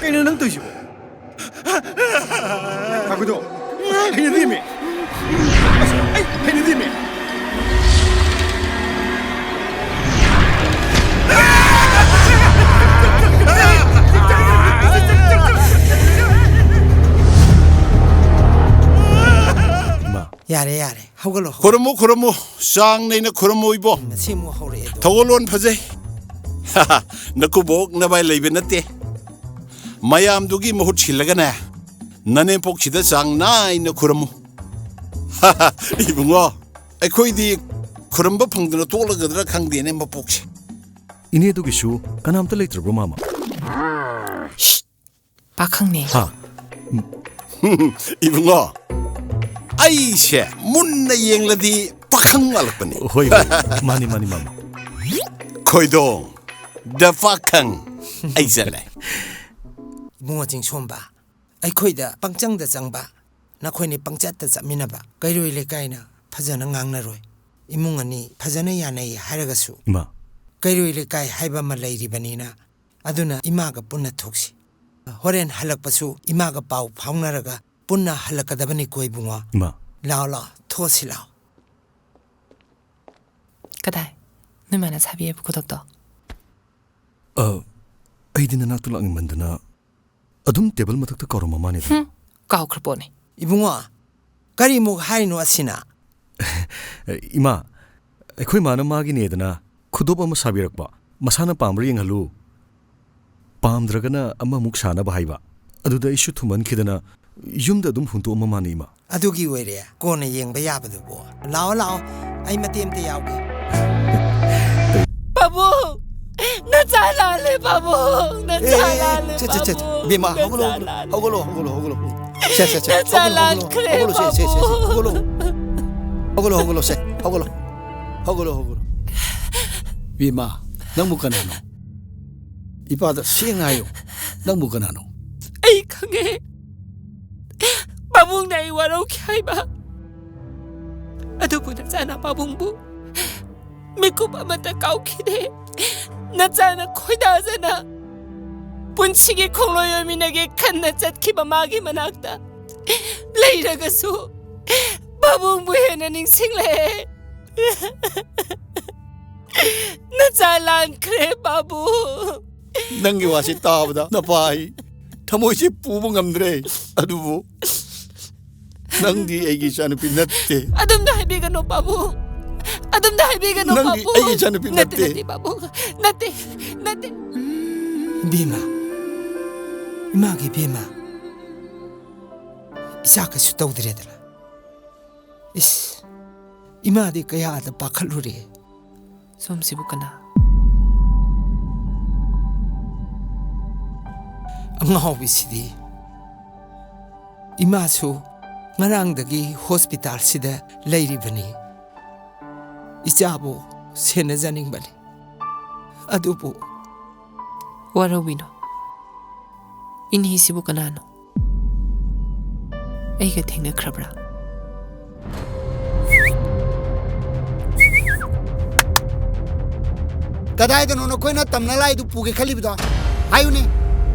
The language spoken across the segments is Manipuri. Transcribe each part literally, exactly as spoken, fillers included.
ꯀꯩꯅꯣ ꯅꯪ ꯇꯧꯔꯤꯁꯤꯕꯣ? ꯉꯥꯏꯈꯣꯗꯣ꯫ ꯍꯩꯅꯗꯦꯃꯤ꯫ ꯑꯁ, ꯑꯩ ꯍꯩꯅꯗꯦꯃꯤ꯫ ꯏꯃꯥ꯫ ꯌꯥꯔꯦ, ꯌꯥꯔꯦ꯫ ꯍꯧꯒꯠꯂꯣ, ꯍꯧꯒꯠꯂꯣ꯫ ꯈꯨꯔꯨꯝꯃꯨ, ꯈꯨꯔꯨꯝꯃꯨ꯫ ꯆꯥꯡ ꯅꯥꯏꯅ ꯈꯨꯔꯨꯝꯃꯨ ꯏꯕꯣ꯫ ꯃꯁꯤ ꯑꯃꯨꯛ ꯍꯧꯔꯛꯑꯦ ꯑꯗꯣ꯫ ꯊꯧꯒꯜꯂꯣꯟ ꯐꯖꯩ꯫ ꯅꯀꯨꯕꯣꯛ ꯅꯚꯥꯏ ꯂꯩꯕ ꯅꯠꯇꯦ꯫ ꯃꯌꯥꯝꯗꯨꯒꯤ ꯃꯍꯨꯠ ꯁꯤꯜꯂꯒꯅꯦ, ꯅꯅꯦꯝꯄꯣꯛꯁꯤꯗ ꯆꯥꯡ ꯅꯥꯏꯅ ꯈꯨꯔꯨꯝꯃꯨ꯫ ꯏꯕꯨꯡꯉꯣ, ꯑꯩꯈꯣꯏꯗꯤ ꯈꯨꯔꯨꯝꯕ ꯐꯪꯗꯅ ꯇꯣꯛꯂꯒꯗ꯭ꯔꯥ ꯈꯪꯗꯦꯅꯦ ꯃꯄꯣꯛꯁꯦ꯫ ꯏꯅꯦꯗꯨꯒꯤꯁꯨ ꯀꯅꯥꯝꯇ ꯂꯩꯇ꯭ꯔꯕ꯭ꯔꯣ, ꯃꯥꯃ? ꯄꯥꯈꯪꯅꯦ꯫ ꯍꯥ? ꯏꯕꯨꯡꯉꯣ, ꯑꯩꯁꯦ ꯃꯨꯟꯅ ꯌꯦꯡꯂꯗꯤ ꯄꯥꯈꯪ ꯃꯥꯜꯂꯛꯄꯅꯤ꯫ ꯍꯣꯏ, ꯍꯣꯏ꯫ ꯃꯥꯅꯤ, ꯃꯥꯅꯤ, ꯃꯥꯃ꯫ ꯈꯣꯏꯗꯣꯡ, ꯗ ꯄꯥꯈꯪ꯫ ꯑꯩ ꯆꯠꯂꯦ꯫ ꯏꯕꯨꯡꯉꯣ ꯆꯤꯡꯁꯣꯝꯕ, ꯑꯩꯈꯣꯏꯗ ꯄꯪꯆꯪꯗ ꯆꯪꯕ, ꯅꯈꯣꯏꯅꯤ ꯄꯪꯆꯠꯇ ꯆꯠꯃꯤꯟꯅꯕ, ꯀꯩꯔꯣꯏ ꯂꯩꯀꯥꯏꯅ ꯐꯖꯅ ꯉꯥꯡꯅꯔꯣꯏ꯫ ꯏꯃꯨꯡ ꯑꯅꯤ ꯐꯖꯅ ꯌꯥꯅꯩ ꯍꯥꯏꯔꯒꯁꯨ, ꯏꯃꯥ꯫ ꯀꯩꯔꯣꯏ ꯂꯩꯀꯥꯏ ꯍꯥꯏꯕ ꯑꯃ ꯂꯩꯔꯤꯕꯅꯤꯅ, ꯑꯗꯨꯅ ꯏꯃꯥꯒ ꯄꯨꯟꯅ ꯊꯣꯛꯁꯤ꯫ ꯍꯣꯔꯦꯟ ꯍꯜꯂꯛꯄꯁꯨ ꯏꯃꯥꯒ ꯄꯥꯎ ꯐꯥꯎꯅꯔꯒ ꯄꯨꯟꯅ ꯍꯜꯂꯛꯀꯗꯕꯅꯤꯀꯣ ꯏꯕꯨꯡꯉꯣ꯫ ꯏꯃꯥ꯫ ꯂꯥꯛꯑꯣ, ꯂꯥꯛꯑꯣ, ꯊꯣꯛꯑꯁꯤ ꯂꯥꯛꯑꯣ꯫ ꯀꯗꯥꯏ? ꯅꯣꯏ ꯃꯥꯅ ꯁꯥꯕꯤꯌꯦꯕ ꯈꯨꯗꯣꯞꯇꯣ? ꯑ, ꯑꯩꯗꯤ ꯅꯅꯥꯛꯇ ꯂꯥꯛꯅꯤꯡꯃꯟꯗꯅ ꯑꯗꯨꯝ ꯇꯦꯕꯜ ꯃꯊꯛꯇ ꯀꯥꯎꯔꯝꯕ ꯃꯥꯅꯤꯗ꯫ ꯍꯨꯝ, ꯀꯥꯎꯈ꯭ꯔ ꯄꯣꯠꯅꯤ꯫ ꯏꯕꯨꯡꯉꯣ, ꯀꯔꯤꯃꯨꯛ ꯍꯥꯏꯔꯤꯅꯣ ꯑꯁꯤꯅ? ꯏꯃꯥ, ꯑꯩꯈꯣꯏ ꯃꯥꯅ ꯃꯥꯒꯤꯅꯦꯗꯅ ꯈꯨꯗꯣꯞ ꯑꯃ ꯁꯥꯕꯤꯔꯛꯄ, ꯃꯁꯥꯅ ꯄꯥꯝꯕ꯭ꯔꯥ ꯌꯦꯡꯍꯜꯂꯨ, ꯄꯥꯝꯗ꯭ꯔꯒꯅ ꯑꯃꯃꯨꯛ ꯁꯥꯅꯕ ꯍꯥꯏꯕ꯫ ꯑꯗꯨꯗ ꯑꯩꯁꯨ ꯊꯨꯝꯃꯟꯈꯤꯗꯅ ꯌꯨꯝꯗ ꯑꯗꯨꯝ ꯍꯨꯟꯇꯣꯛꯑꯝꯕ ꯃꯥꯅꯤ, ꯏꯃꯥ꯫ ꯑꯗꯨꯒꯤ ꯑꯣꯏꯔꯦ ꯀꯣꯟꯅ ꯌꯦꯡꯕ ꯌꯥꯕꯗꯨꯕꯨ꯫ ꯂꯥꯛꯑꯣ, ꯂꯥꯛꯑꯣ, ꯑꯩ ꯃꯇꯦꯛ ꯑꯝꯇ ꯌꯥꯎꯒꯦ꯫ ꯄꯥꯕꯨꯡ! ꯅꯆꯥ ꯂꯥꯜꯂꯦ, ꯄꯥꯕꯨꯡ! ꯅꯆꯥ ꯑꯦ, ꯂꯥꯜꯂꯦ, ꯁꯦ, ꯁꯦ, ꯁꯦ, ꯁꯦ꯫ ꯄꯥꯕꯨꯡ! ꯕꯦꯝꯃ, ꯅꯆꯥ ꯍꯧꯒꯠꯂꯣ, ꯍꯧꯒꯠꯂꯣ, ꯂꯥꯜꯂꯦ꯫ ꯍꯧꯒꯠꯂꯣ, ꯍꯧꯒꯠꯂꯣ, ꯍꯧꯒꯠꯂꯣ꯫ ꯁꯦ, ꯁꯦ, ꯁꯦ, ꯅꯆꯥ ꯍꯧꯒꯠꯂꯣ, ꯍꯧꯒꯠꯂꯣ, ꯂꯥꯟꯈ꯭ꯔꯦ, ꯍꯧꯒꯠꯂꯣ, ꯁꯦ, ꯁꯦ, ꯁꯦ, ꯄꯥꯕꯨꯡ! ꯍꯧꯒꯠꯂꯣ꯫ ꯍꯧꯒꯠꯂꯣ, ꯍꯧꯒꯠꯂꯣ, ꯁꯦ, ꯍꯧꯒꯠꯂꯣ꯫ ꯍꯧꯒꯠꯂꯣ, ꯍꯧꯒꯠꯂꯣ꯫ ꯕꯦꯝꯃ, ꯅꯪꯕꯨ ꯀꯅꯥꯅꯣ? ꯏꯄꯥꯗ ꯁꯦꯡꯅ ꯍꯥꯏꯌꯨ, ꯅꯪꯕꯨ ꯀꯅꯥꯅꯣ? ꯑꯩ ꯈꯪꯉꯦ꯫ ꯄꯥꯕꯨꯡꯅ ꯑꯩ ꯋꯥꯔꯧꯈꯤ ꯍꯥꯏꯕ꯫ ꯑꯗꯨꯕꯨ ꯅꯆꯥꯅ ꯄꯥꯕꯨꯡꯕꯨ ꯃꯤꯀꯨꯞ ꯑꯃꯠꯇ ꯀꯥꯎꯈꯤꯗꯦ꯫ ꯅꯆꯥꯅ ꯈꯣꯏꯗꯥꯖꯅ ꯄꯨꯟꯁꯤꯒꯤ ꯈꯣꯡꯂꯣꯏ ꯑꯣꯏꯃꯤꯟꯅꯒꯦ ꯈꯟꯅ ꯆꯠꯈꯤꯕ ꯃꯥꯒꯤ ꯃꯅꯥꯛꯇ ꯂꯩꯔꯒꯁꯨ ꯄꯥꯕꯨꯡꯕꯨ ꯍꯦꯟꯅ ꯅꯤꯡꯁꯤꯡꯂꯛꯑꯦ꯫ ꯅꯆꯥ ꯂꯥꯟꯈ꯭ꯔꯦ, ꯄꯥꯕꯨꯡ꯫ ꯅꯪꯒꯤ ꯋꯥꯁꯤ ꯇꯥꯕꯗ ꯅꯄꯥ ꯑꯩ ꯊꯃꯣꯏꯁꯤ ꯄꯨꯕ ꯉꯝꯗ꯭ꯔꯦ꯫ ꯑꯗꯨꯕꯨ ꯅꯪꯗꯤ ꯑꯩꯒꯤ ꯏꯆꯥꯅꯨꯄꯤ ꯅꯠꯇꯦ꯫ ꯑꯗꯨꯝꯅ ꯍꯥꯏꯕꯤꯒꯅꯨ, ꯄꯥꯕꯨꯡ꯫ ꯑꯗꯨꯝꯅ ꯍꯥꯏꯕꯤꯒꯅꯨ, ꯅꯪꯗꯤ ꯄꯥꯕꯨꯡ꯫ ꯑꯩꯒꯤ ꯏꯆꯥꯅꯨꯄꯤ ꯅꯠꯇꯦ, ꯅꯠꯇꯦ꯫ ꯅꯠꯇꯦ, ꯄꯥꯕꯨꯡ꯫ ꯅꯠꯇꯦ, ꯅꯠꯇꯦ꯫ ꯏꯕꯦꯝꯃ, ꯏꯃꯥꯒꯤ ꯏꯕꯦꯝꯃ, ꯏꯆꯥ ꯀꯩꯁꯨ ꯇꯧꯗ꯭ꯔꯦꯗꯅ꯫ ꯏꯁ, ꯏꯃꯥꯗꯤ ꯀꯌꯥꯗ ꯄꯥꯈꯠꯂꯨꯔꯦ꯫ ꯁꯣꯝꯁꯤꯕꯨ ꯀꯅꯥ? ꯑꯉꯥꯎꯕꯤꯁꯤꯗꯤ꯫ ꯏꯃꯥꯁꯨ ꯉꯔꯥꯡꯗꯒꯤ ꯍꯣꯁꯄꯤꯇꯥꯜꯁꯤꯗ ꯂꯩꯔꯤꯕꯅꯤ꯫ ꯏꯆꯥꯕꯨ ꯁꯦꯟꯅꯖꯅꯤꯡꯕꯅꯤ꯫ ꯑꯗꯨꯕꯨ ꯋꯥꯔꯧꯕꯤꯅꯣ꯫ ꯏꯅꯦꯁꯤꯕꯨ ꯀꯅꯥꯅꯣ? ꯑꯩꯒ ꯊꯦꯡꯅꯈ꯭ꯔꯕ꯭ꯔꯥ? ꯀꯗꯥꯏꯗꯅꯣ ꯅꯈꯣꯏꯅ ꯇꯝꯅ ꯂꯥꯏꯗꯨ ꯄꯨꯒꯦ ꯈꯜꯂꯤꯕꯗꯣ? ꯍꯥꯏꯌꯨꯅꯦ꯫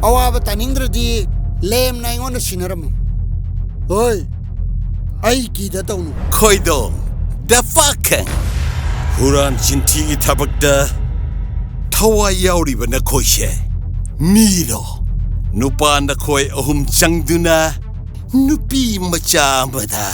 ꯑꯋꯥꯕ ꯇꯥꯅꯤꯡꯗ꯭ꯔꯗꯤ ꯂꯦꯝꯅ ꯑꯩꯉꯣꯟꯗ ꯁꯤꯟꯅꯔꯝꯃꯨ꯫ ꯍꯣꯏ, ꯑꯩ ꯀꯤꯗ ꯇꯧꯅꯨ꯫ ꯈꯣꯏꯗꯣꯝ, ꯗ ꯐꯛꯀꯤꯡ꯫ ꯍꯨꯔꯥꯟ ꯆꯤꯟꯊꯤꯒꯤ ꯊꯕꯛꯇ ꯊꯋꯥꯏ ꯌꯥꯎꯔꯤꯕ ꯅꯈꯣꯏꯁꯦ ꯃꯤꯔꯣ? ꯅꯨꯄꯥ ꯅꯈꯣꯏ ꯑꯍꯨꯝ ꯆꯪꯗꯨꯅ ꯅꯨꯄꯤ ꯃꯆꯥ ꯑꯃꯗ